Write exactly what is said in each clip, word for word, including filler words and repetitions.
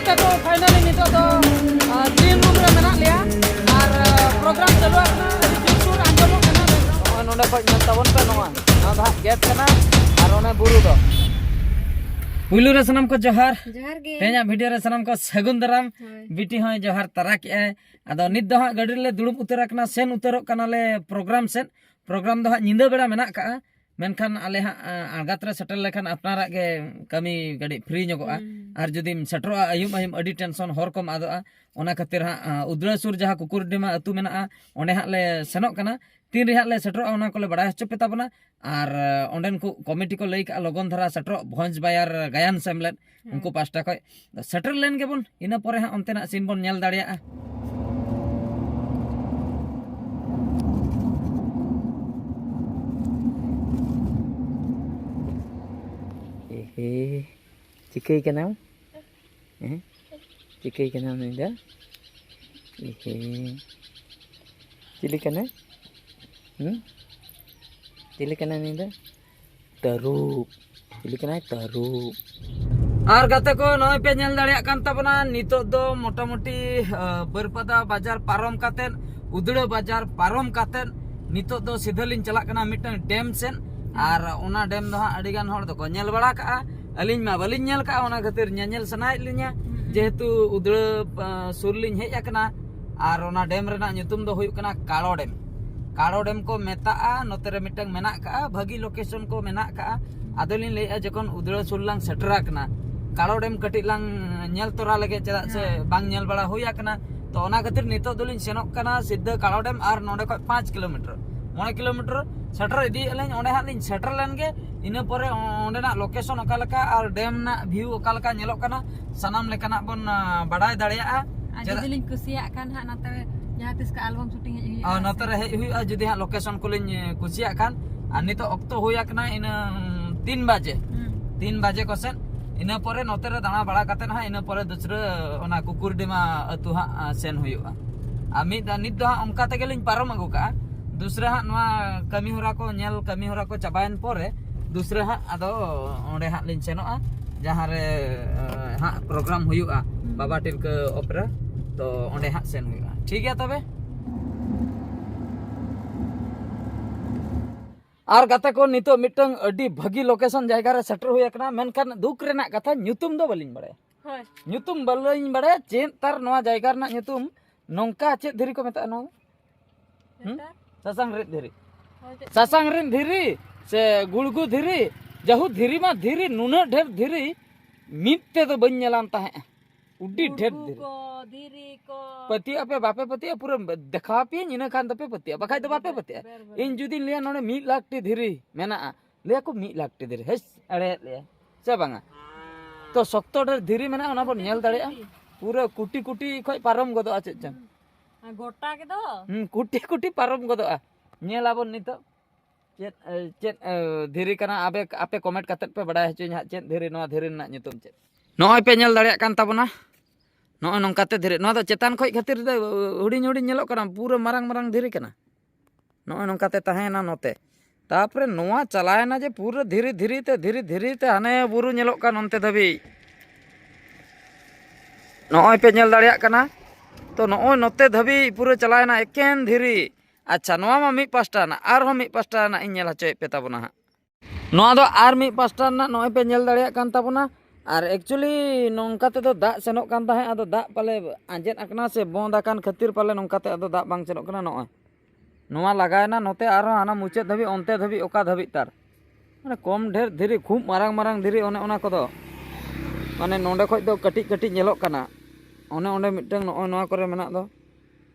ᱛᱮᱫᱚ finally ᱱᱤᱛᱚᱜ ᱫᱚ ᱜᱨᱤᱱ ᱨᱩᱢ ᱨᱮ ᱢᱮᱱᱟᱜ ᱞᱮᱭᱟ ᱟᱨ ᱯᱨᱳᱜᱨᱟᱢ ᱪᱟᱹᱞᱩ ᱟᱠᱟᱱᱟ᱾ ᱟᱹᱰᱤ ᱡᱳᱨᱥᱳᱨ ᱟᱸᱡᱚᱢᱚᱜ ᱠᱟᱱᱟ᱾ ᱱᱚᱜᱼᱚᱭ ᱱᱚᱰᱮ ᱠᱷᱚᱱ ᱧᱮᱞ ᱛᱟᱵᱚᱱ ᱯᱮ, ᱱᱚᱣᱟ ᱱᱚᱣᱟ ᱫᱚ ᱦᱟᱸᱜ ᱜᱮᱴ ᱠᱟᱱᱟ᱾ ᱟᱨ ᱚᱱᱮ ᱵᱩᱨᱩ ᱫᱚ ᱯᱩᱭᱞᱩ ᱨᱮ ᱥᱟᱱᱟᱢ ᱠᱚ ᱡᱚᱦᱟᱨ᱾ ᱡᱚᱦᱟᱨ ᱜᱮ᱾ ᱛᱮᱦᱮᱧᱟᱜ ᱵᱷᱤᱰᱤᱭᱳ ᱨᱮ ᱥᱟᱱᱟᱢ ᱠᱚ ᱥᱟᱹᱜᱩᱱ ᱫᱟᱨᱟᱢ᱾ ᱦᱳᱭ᱾ ᱵᱤᱴᱤ ᱦᱚᱸᱭ ᱡᱚᱦᱟᱨ ᱛᱟᱨᱟ ᱠᱮᱜᱼᱟᱭ᱾ ᱟᱫᱚ ᱱᱤᱛ ᱫᱚ ᱦᱟᱸᱜ ᱜᱟᱹᱰᱤ ᱨᱮᱞᱮ ᱫᱩᱲᱩᱵ ᱩᱛᱟᱹᱨ ᱟᱠᱟᱱᱟ, ᱥᱮᱱ ᱩᱛᱟᱹᱨᱚᱜ ᱠᱟᱱᱟᱞᱮ ᱯᱨᱳᱜᱨᱟᱢ ᱥᱮᱫ᱾ ᱯᱨᱳᱜᱨᱟᱢ ᱫᱚ ᱦᱟᱸᱜ ᱧᱤᱫᱟᱹ ᱵᱮᱲᱟ ᱢᱮᱱᱟᱜ ᱠᱟᱜᱼᱟ, ᱢᱮᱱᱠᱷᱟᱱ ᱟᱞᱮ ᱦᱟᱸᱜ ᱟᱬᱜᱟᱛ ᱨᱮ ᱥᱮᱴᱮᱨ ᱞᱮᱠᱷᱟᱱ ᱟᱯᱱᱟᱨᱟᱜ ᱜᱮ ᱠᱟᱹᱢᱤ ᱠᱟᱹᱴᱤᱡ ᱯᱷᱨᱤ ᱧᱚᱜᱚᱜᱼᱟ᱾ ᱦᱩᱸ᱾ ᱟᱨ ᱡᱩᱫᱤᱢ ᱥᱮᱴᱮᱨᱚᱜᱼᱟ ᱟᱹᱭᱩᱵ ᱟᱹᱭᱩᱵ, ᱟᱹᱰᱤ ᱴᱮᱱᱥᱚᱱ, ᱦᱚᱨ ᱠᱚᱢ ᱟᱫᱚᱜᱼᱟ᱾ ᱚᱱᱟ ᱠᱷᱟᱹᱛᱤᱨ ᱦᱟᱸᱜ ᱩᱫᱽᱲᱟ ᱥᱩᱨ ᱡᱟᱦᱟᱸ ᱠᱩᱠᱩᱨᱰᱤᱢᱟ ᱟᱹᱛᱩ ᱢᱮᱱᱟᱜᱼᱟ, ᱚᱸᱰᱮ ᱦᱟᱸᱜ ᱞᱮ ᱥᱮᱱᱚᱜ ᱠᱟᱱᱟ᱾ ᱛᱤᱱ ᱨᱮ ᱦᱟᱸᱜ ᱞᱮ ᱥᱮᱴᱮᱨᱚᱜᱼᱟ, ᱚᱱᱟ ᱠᱚᱞᱮ ᱵᱟᱲᱟᱭ ᱦᱚᱪᱚ ᱯᱮ ᱛᱟᱵᱚᱱᱟ᱾ ᱟᱨ ᱚᱸᱰᱮᱱ ᱠᱚ ᱠᱚᱢᱤᱴᱤ ᱠᱚ ᱞᱟᱹᱭ ᱠᱟᱜᱼᱟ ᱞᱚᱜᱚᱱ ᱫᱷᱟᱨᱟ ᱥᱮᱴᱮᱨᱚᱜ ᱵᱷᱚᱸᱡᱽ ᱵᱟᱭᱟᱨ ᱜᱟᱭᱟᱱ ᱥᱮᱢᱞᱮᱫ, ᱦᱮᱸ᱾ ᱩᱱᱠᱩ ᱯᱟᱦᱴᱟ ᱠᱷᱚᱱ᱾ ᱥᱮᱴᱮᱨ ᱞᱮᱱ ᱜᱮᱵᱚᱱ, ᱤᱱᱟᱹ ᱯᱚᱨᱮ ᱦᱟᱸᱜ ᱚᱱᱛᱮᱱᱟᱜ ᱥᱤᱱ ᱵᱚᱱ ᱧᱮᱞ ᱫᱟᱲᱮᱭᱟᱜᱼᱟ᱾ ᱮᱦᱮ, ᱪᱤᱠᱟᱹᱭ ᱠᱟᱱᱟᱢ? ᱦᱮᱸ? ᱪᱤᱠᱟᱹᱭ ᱠᱟᱱᱟᱢ ᱱᱩᱭ ᱫᱚ? ᱮᱦᱮ, ᱪᱤᱞᱤ ᱠᱟᱱᱟᱭ? ᱦᱩᱸ? ᱪᱤᱞᱤ ᱠᱟᱱᱟᱭ ᱱᱩᱭ ᱫᱚ? ᱛᱟᱹᱨᱩᱵ᱾ ᱪᱤᱞᱤ ᱠᱟᱱᱟᱭ? ᱛᱟᱹᱨᱩᱵ᱾ ᱟᱨ ᱜᱟᱛᱮ ᱠᱚ, ᱱᱚᱜᱼᱚᱭ ᱯᱮ ᱧᱮᱞ ᱫᱟᱲᱮᱭᱟᱜ ᱠᱟᱱ ᱛᱟᱵᱚᱱᱟ, ᱱᱤᱛᱚᱜ ᱫᱚ ᱢᱚᱴᱟᱢᱩᱴᱤ, ᱟᱸ, ᱵᱟᱹᱨᱯᱟᱫᱟ ᱵᱟᱡᱟᱨ ᱯᱟᱨᱚᱢ ᱠᱟᱛᱮᱫ, ᱩᱫᱽᱲᱟ ᱵᱟᱡᱟᱨ ᱯᱟᱨᱚᱢ ᱠᱟᱛᱮᱫ ᱱᱤᱛᱚᱜ ᱫᱚ ᱥᱤᱫᱷᱟᱹ ᱞᱤᱧ ᱪᱟᱞᱟᱜ ᱠᱟᱱᱟ ᱢᱤᱫᱴᱟᱝ ᱰᱮᱢ ᱥᱮᱫ᱾ ᱟᱨ ᱚᱱᱟ ᱰᱮᱢ ᱫᱚ ᱦᱟᱸᱜ ᱟᱹᱰᱤ ᱜᱟᱱ ᱦᱚᱲ ᱫᱚᱠᱚ ᱧᱮᱞ ᱵᱟᱲᱟ ᱠᱟᱜᱼᱟ, ᱟᱹᱞᱤᱧ ᱢᱟ ᱵᱟᱹᱞᱤᱧ ᱧᱮᱞ ᱠᱟᱜᱼᱟ, ᱚᱱᱟ ᱠᱷᱟᱹᱛᱤᱨ ᱧᱮᱧᱮᱞ ᱥᱟᱱᱟᱭᱮᱫ ᱞᱤᱧᱟ᱾ ᱦᱩᱸ᱾ ᱡᱮᱦᱮᱛᱩ ᱩᱫᱽᱲᱟ, ᱟᱸ, ᱥᱩᱨ ᱞᱤᱧ ᱦᱮᱡ ᱟᱠᱟᱱᱟ᱾ ᱟᱨ ᱚᱱᱟ ᱰᱮᱢ ᱨᱮᱱᱟᱜ ᱧᱩᱛᱩᱢ ᱫᱚ ᱦᱩᱭᱩᱜ ᱠᱟᱱᱟ ᱠᱟᱲᱚ ᱰᱮᱢ᱾ ᱠᱟᱲᱚ ᱰᱮᱢ ᱠᱚ ᱢᱮᱛᱟᱜᱼᱟ, ᱱᱚᱛᱮ ᱨᱮ ᱢᱤᱫᱴᱟᱝ ᱢᱮᱱᱟᱜ ᱠᱟᱜᱼᱟ, ᱵᱷᱟᱹᱜᱤ ᱞᱳᱠᱮᱥᱚᱱ ᱠᱚ ᱢᱮᱱᱟᱜ ᱠᱟᱜᱼᱟ᱾ ᱟᱫᱚᱞᱤᱧ ᱞᱟᱹᱭᱮᱫᱼᱟ, ᱡᱚᱠᱷᱚᱱ ᱩᱫᱽᱲᱟ ᱥᱩᱨ ᱞᱟᱝ ᱥᱮᱴᱮᱨ ᱟᱠᱟᱱᱟ, ᱠᱟᱲᱚ ᱰᱮᱢ ᱠᱟᱹᱴᱤᱡ ᱞᱟᱝ ᱧᱮᱞ ᱛᱚᱨᱟ ᱞᱮᱜᱮ, ᱪᱮᱫᱟᱜ ᱥᱮ ᱦᱮᱸ᱾ ᱵᱟᱝ ᱧᱮᱞ ᱵᱟᱲᱟ ᱦᱩᱭ ᱟᱠᱟᱱᱟ᱾ ᱛᱚ ᱚᱱᱟ ᱠᱷᱟᱹᱛᱤᱨ ᱱᱤᱛᱚᱜ ᱫᱚᱞᱤᱧ ᱥᱮᱱᱚᱜ ᱠᱟᱱᱟ ᱥᱤᱫᱷᱟᱹ ᱠᱟᱲᱚ ᱰᱮᱢ, ᱟᱨ ᱱᱚᱰᱮ ᱠᱷᱚᱱ ᱯᱟᱸᱪ ᱠᱤᱞᱳᱢᱤᱴᱟᱨ, ᱢᱚᱬᱮ ᱠᱤᱞᱳᱢᱤᱴᱟᱨ ᱥᱮᱴᱮᱨ ᱤᱫᱤᱭᱮᱫ ᱞᱤᱧ᱾ ᱚᱸᱰᱮ ᱦᱟᱸᱜ ᱞᱤᱧ ᱥᱮᱴᱮᱨ ᱞᱮᱱ ᱜᱮ, ᱤᱱᱟᱹ ᱯᱚᱨᱮ ᱚᱸᱰᱮᱱᱟᱜ ᱞᱳᱠᱮᱥᱚᱱ ᱚᱠᱟ ᱞᱮᱠᱟ ᱟᱨ ᱰᱮᱢ ᱨᱮᱱᱟᱜ ᱵᱷᱤᱭᱩ ᱚᱠᱟ ᱞᱮᱠᱟ ᱧᱮᱞᱚᱜ ᱠᱟᱱᱟ, ᱥᱟᱱᱟᱢ ᱞᱮᱠᱟᱱᱟᱜ ᱵᱚᱱ, ᱟ, ᱵᱟᱰᱟᱭ ᱫᱟᱲᱮᱭᱟᱜᱼᱟ᱾ ᱟᱨ ᱪᱮᱫᱟᱜ ᱡᱩᱫᱤ ᱞᱤᱧ ᱠᱩᱥᱤᱭᱟᱜ ᱠᱷᱟᱱ ᱦᱟᱸᱜ, ᱱᱚᱛᱮ ᱡᱟᱦᱟᱸ ᱛᱤᱥ ᱠᱚ ᱟᱞᱵᱚᱢ ᱥᱩᱴᱤᱝ ᱦᱮᱡ ᱦᱩᱭᱩᱜᱼᱟ᱾ ᱟᱨ ᱱᱚᱛᱮ ᱨᱮ ᱦᱮᱡ ᱦᱩᱭᱩᱜᱼᱟ, ᱡᱩᱫᱤ ᱦᱟᱸᱜ ᱞᱳᱠᱮᱥᱚᱱ ᱠᱚᱞᱤᱧ, ᱮ, ᱠᱩᱥᱤᱭᱟᱜ ᱠᱷᱟᱱ᱾ ᱟᱨ ᱱᱤᱛᱚᱜ ᱚᱠᱛᱚ ᱦᱩᱭ ᱟᱠᱟᱱᱟ ᱤᱱᱟᱹ, ᱩᱸ, ᱛᱤᱱ ᱵᱟᱡᱮ᱾ ᱦᱩᱸ᱾ ᱛᱤᱱ ᱵᱟᱡᱮ ᱠᱚ ᱥᱮᱫ᱾ ᱤᱱᱟᱹ ᱯᱚᱨᱮ ᱱᱚᱛᱮ ᱨᱮ ᱫᱟᱬᱟ ᱵᱟᱲᱟ ᱠᱟᱛᱮᱫ ᱦᱟᱸᱜ, ᱤᱱᱟᱹ ᱯᱚᱨᱮ ᱫᱩᱥᱨᱟᱹ ᱚᱱᱟ ᱠᱩᱠᱩᱨᱰᱤᱢᱟ ᱟᱹᱛᱩ ᱦᱟᱸᱜ, ᱟ, ᱥᱮᱱ ᱦᱩᱭᱩᱜᱼᱟ᱾ ᱟᱨ ᱢᱤᱫ, ᱱᱤᱛ ᱫᱚ ᱦᱟᱸᱜ ᱚᱱᱠᱟ ᱛᱮᱜᱮ ᱞᱤᱧ ᱯᱟᱨᱚᱢ ᱟᱹᱜᱩ ᱠᱟᱜᱼᱟ᱾ ᱫᱩᱥᱨᱟᱹ ᱦᱟᱸᱜ ᱱᱚᱣᱟ ᱠᱟᱹᱢᱤ ᱦᱚᱨᱟ ᱠᱚ, ᱧᱮᱞ ᱠᱟᱹᱢᱤ ᱦᱚᱨᱟ ᱠᱚ ᱪᱟᱵᱟᱭᱮᱱ ᱯᱚᱨᱮ, ᱫᱩᱥᱨᱟᱹ ᱦᱟᱸᱜ ᱟᱫᱚ ᱚᱸᱰᱮ ᱦᱟᱸᱜ ᱞᱤᱧ ᱥᱮᱱᱚᱜᱼᱟ᱾ ᱡᱟᱦᱟᱸ ᱨᱮ ᱦᱟᱸᱜ ᱯᱨᱳᱜᱨᱟᱢ ᱦᱩᱭᱩᱜᱼᱟ ᱵᱟᱵᱟ ᱴᱤᱞᱠᱟᱹ ᱚᱯᱮᱨᱟ, ᱛᱚ ᱚᱸᱰᱮ ᱦᱟᱸᱜ ᱥᱮᱱ ᱦᱩᱭᱩᱜᱼᱟ᱾ ᱴᱷᱤᱠ ᱜᱮᱭᱟ ᱛᱚᱵᱮ᱾ ᱟᱨ ᱜᱟᱛᱮ ᱠᱚ, ᱱᱤᱛᱚᱜ ᱢᱤᱫᱴᱟᱝ ᱟᱹᱰᱤ ᱵᱷᱟᱹᱜᱤ ᱞᱳᱠᱮᱥᱚᱱ ᱡᱟᱭᱜᱟ ᱨᱮ ᱥᱮᱴᱮᱨ ᱦᱩᱭ ᱟᱠᱟᱱᱟ, ᱢᱮᱱᱠᱷᱟᱱ ᱫᱩᱠ ᱨᱮᱱᱟᱜ ᱠᱟᱛᱷᱟ, ᱧᱩᱛᱩᱢ ᱫᱚ ᱵᱟᱹᱞᱤᱧ ᱵᱟᱲᱟᱭᱟ᱾ ᱦᱳᱭ᱾ ᱧᱩᱛᱩᱢ ᱵᱟᱹᱞᱤᱧ ᱵᱟᱲᱟᱭᱟ ᱪᱮᱫ ᱛᱟᱨ ᱱᱚᱣᱟ ᱡᱟᱭᱜᱟ ᱨᱮᱱᱟᱜ ᱧᱩᱛᱩᱢ᱾ ᱱᱚᱝᱠᱟ ᱪᱮᱫ ᱫᱷᱤᱨᱤ ᱠᱚ ᱢᱮᱛᱟᱜᱼᱟ ᱱᱚᱣᱟ? ᱦᱩᱸ? ᱥᱟᱥᱟᱝ ᱨᱤᱫ ᱫᱷᱤᱨᱤ᱾ ᱦᱳᱭ, ᱪᱮᱫ? ᱥᱟᱥᱟᱝ ᱨᱤᱫ ᱫᱷᱤᱨᱤ ᱥᱮ ᱜᱩᱲᱜᱩ ᱫᱷᱤᱨᱤ, ᱡᱟᱦᱩ ᱫᱷᱤᱨᱤ ᱢᱟ ᱫᱷᱤᱨᱤ, ᱱᱩᱱᱟᱹᱜ ᱰᱷᱮᱨ ᱫᱷᱤᱨᱤ ᱢᱤᱫ ᱛᱮᱫᱚ ᱵᱟᱹᱧ ᱧᱮᱞᱟᱱ ᱛᱟᱦᱮᱸᱜᱼᱟ᱾ ᱩᱰᱤ ᱰᱷᱮᱨ ᱫᱷᱤᱨᱤ᱾ ᱠᱚ, ᱫᱷᱤᱨᱤ ᱠᱚ᱾ ᱯᱟᱹᱛᱭᱟᱹᱜ ᱟᱯᱮ ᱵᱟᱯᱮ ᱯᱟᱹᱛᱭᱟᱹᱜᱼᱟ, ᱯᱩᱨᱟᱹ ᱫᱮᱠᱷᱟᱣ ᱟᱯᱮᱭᱟᱹᱧ, ᱤᱱᱟᱹ ᱠᱷᱟᱱ ᱫᱚᱯᱮ ᱯᱟᱹᱛᱭᱟᱹᱜᱼᱟ, ᱵᱟᱠᱷᱟᱡ ᱫᱚ ᱵᱟᱯᱮ ᱯᱟᱹᱛᱭᱟᱹᱜᱼᱟ᱾ ᱵᱮᱨ, ᱵᱮᱨ᱾ ᱤᱧ ᱡᱩᱫᱤᱧ ᱞᱟᱹᱭᱟ ᱱᱚᱰᱮ ᱢᱤᱫ ᱞᱟᱠᱷ ᱴᱤ ᱫᱷᱤᱨᱤ ᱢᱮᱱᱟᱜᱼᱟ, ᱞᱟᱹᱭᱟ ᱠᱚ ᱢᱤᱫ ᱞᱟᱠᱷ ᱴᱤ ᱫᱷᱤᱨᱤ, ᱦᱮᱸ, ᱮᱲᱮᱭᱮᱫ ᱞᱮᱭᱟ ᱥᱮ ᱵᱟᱝᱟ? ᱛᱚ ᱥᱚᱠᱛᱚ ᱰᱷᱮᱨ ᱫᱷᱤᱨᱤ ᱢᱮᱱᱟᱜᱼᱟ, ᱚᱱᱟ ᱵᱚᱱ ᱧᱮᱞ ᱫᱟᱲᱮᱭᱟᱜᱼᱟ᱾ ᱯᱩᱨᱟᱹ ᱠᱩᱴᱤ ᱠᱩᱴᱤ ᱠᱷᱚᱡ ᱯᱟᱨᱚᱢ ᱜᱚᱫᱚᱜᱼᱟ ᱪᱮᱫ ᱪᱚᱝ᱾ ᱟᱨ ᱜᱚᱴᱟ ᱜᱮᱫᱚ? ᱦᱩᱸ, ᱠᱩᱴᱤ ᱠᱩᱴᱤ ᱯᱟᱨᱚᱢ ᱜᱚᱫᱚᱜᱼᱟ᱾ ᱧᱮᱞ ᱟᱵᱚᱱ ᱱᱤᱛᱚᱜ ᱪᱮᱫ, ᱮ, ᱪᱮᱫ, ᱮ, ᱫᱷᱤᱨᱤ ᱠᱟᱱᱟ᱾ ᱟᱯᱮ, ᱟᱯᱮ ᱠᱚᱢᱮᱱᱴ ᱠᱟᱛᱮᱫ ᱯᱮ ᱵᱟᱲᱟᱭ ᱦᱚᱪᱚᱧᱟ ᱦᱟᱸᱜ, ᱪᱮᱫ ᱫᱷᱤᱨᱤ ᱱᱚᱣᱟ ᱫᱷᱤᱨᱤ ᱨᱮᱱᱟᱜ ᱧᱩᱛᱩᱢ ᱪᱮᱫ? ᱱᱚᱜᱼᱚᱭ ᱯᱮ ᱧᱮᱞ ᱫᱟᱲᱮᱭᱟᱜ ᱠᱟᱱ ᱛᱟᱵᱚᱱᱟ, ᱱᱚᱜᱼᱚᱭ ᱱᱚᱝᱠᱟᱛᱮ ᱫᱷᱤᱨᱤ, ᱱᱚᱣᱟ ᱫᱚ ᱪᱮᱛᱟᱱ ᱠᱷᱚᱡ ᱠᱷᱟᱹᱛᱤᱨ ᱛᱮ ᱦᱩᱰᱤᱧ ᱦᱩᱰᱤᱧ ᱧᱮᱞᱚᱜ ᱠᱟᱱᱟ, ᱯᱩᱨᱟᱹ ᱢᱟᱨᱟᱝ ᱢᱟᱨᱟᱝ ᱫᱷᱤᱨᱤ ᱠᱟᱱᱟ᱾ ᱱᱚᱜᱼᱚᱭ ᱱᱚᱝᱠᱟᱛᱮ ᱛᱟᱦᱮᱸᱭᱮᱱᱟ ᱱᱚᱛᱮ᱾ ᱛᱟᱯᱚᱨᱮ ᱱᱚᱣᱟ ᱪᱟᱞᱟᱣᱮᱱᱟ ᱡᱮ ᱯᱩᱨᱟᱹ ᱫᱷᱤᱨᱤ ᱫᱷᱤᱨᱤ ᱛᱮ, ᱫᱷᱤᱨᱤ ᱫᱷᱤᱨᱤ ᱛᱮ ᱦᱟᱱᱮ ᱵᱩᱨᱩ ᱧᱮᱞᱚᱜ ᱠᱟᱱ ᱚᱱᱛᱮ ᱫᱷᱟᱹᱵᱤᱡ᱾ ᱱᱚᱜᱼᱚᱭ ᱯᱮ ᱧᱮᱞ ᱫᱟᱲᱮᱭᱟᱜ ᱠᱟᱱᱟ᱾ ᱛᱚ ᱱᱚᱜᱼᱚᱭ ᱱᱚᱛᱮ ᱫᱷᱟᱹᱵᱤᱡ ᱯᱩᱨᱟᱹ ᱪᱟᱞᱟᱣᱮᱱᱟ ᱮᱠᱮᱱ ᱫᱷᱤᱨᱤ᱾ ᱟᱪᱪᱷᱟ, ᱱᱚᱣᱟ ᱢᱟ ᱢᱤᱫ ᱯᱟᱥᱴᱟ ᱨᱮᱱᱟᱜ, ᱟᱨᱦᱚᱸ ᱢᱤᱫ ᱯᱟᱥᱴᱟ ᱨᱮᱱᱟᱜ ᱤᱧ ᱧᱮᱞ ᱦᱚᱪᱚᱭᱮᱫ ᱯᱮ ᱛᱟᱵᱚᱱᱟ ᱦᱟᱸᱜ᱾ ᱱᱚᱣᱟ ᱫᱚ ᱟᱨ ᱢᱤᱫ ᱯᱟᱥᱴᱟ ᱨᱮᱱᱟᱜ, ᱱᱚᱜᱼᱚᱭ ᱯᱮ ᱧᱮᱞ ᱫᱟᱲᱮᱭᱟᱜ ᱠᱟᱱ ᱛᱟᱵᱚᱱᱟ᱾ ᱟᱨ actually ᱱᱚᱝᱠᱟ ᱛᱮᱫᱚ ᱫᱟᱜ ᱥᱮᱱᱚᱜ ᱠᱟᱱ ᱛᱟᱦᱮᱸᱫ, ᱟᱫᱚ ᱫᱟᱜ ᱯᱟᱞᱮ ᱟᱸᱡᱮᱫ ᱟᱠᱟᱱᱟ ᱥᱮ ᱵᱚᱱᱫ ᱟᱠᱟᱱ ᱠᱷᱟᱹᱛᱤᱨ ᱯᱟᱞᱮ ᱱᱚᱝᱠᱟ ᱛᱮ ᱟᱫᱚ ᱫᱟᱜ ᱵᱟᱝ ᱥᱮᱱᱚᱜ ᱠᱟᱱᱟ᱾ ᱱᱚᱜᱼᱚᱭ ᱱᱚᱣᱟ ᱞᱟᱜᱟᱣᱮᱱᱟ ᱱᱚᱛᱮ, ᱟᱨᱦᱚᱸ ᱦᱟᱱᱟ ᱢᱩᱪᱟᱹᱫ ᱫᱷᱟᱹᱵᱤᱡ, ᱚᱱᱛᱮ ᱫᱷᱟᱹᱵᱤᱡ, ᱚᱠᱟ ᱫᱷᱟᱹᱵᱤᱡ ᱛᱟᱨ᱾ ᱢᱟᱱᱮ ᱠᱚᱢ ᱰᱷᱮᱨ ᱫᱷᱤᱨᱤ, ᱠᱷᱩᱵ ᱢᱟᱨᱟᱝ ᱢᱟᱨᱟᱝ ᱫᱷᱤᱨᱤ, ᱚᱱᱮ ᱚᱱᱟ ᱠᱚᱫᱚ᱾ ᱢᱟᱱᱮ ᱱᱚᱸᱰᱮ ᱠᱷᱚᱡ ᱫᱚ ᱠᱟᱹᱴᱤᱡ ᱠᱟᱹᱴᱤᱡ ᱧᱮᱞᱚᱜ ᱠᱟᱱᱟ᱾ ᱚᱱᱮ ᱚᱸᱰᱮ ᱢᱤᱫᱴᱟᱝ ᱱᱚᱜᱼᱚᱭ ᱱᱚᱣᱟ ᱠᱚᱨᱮ ᱢᱮᱱᱟᱜ ᱫᱚ᱾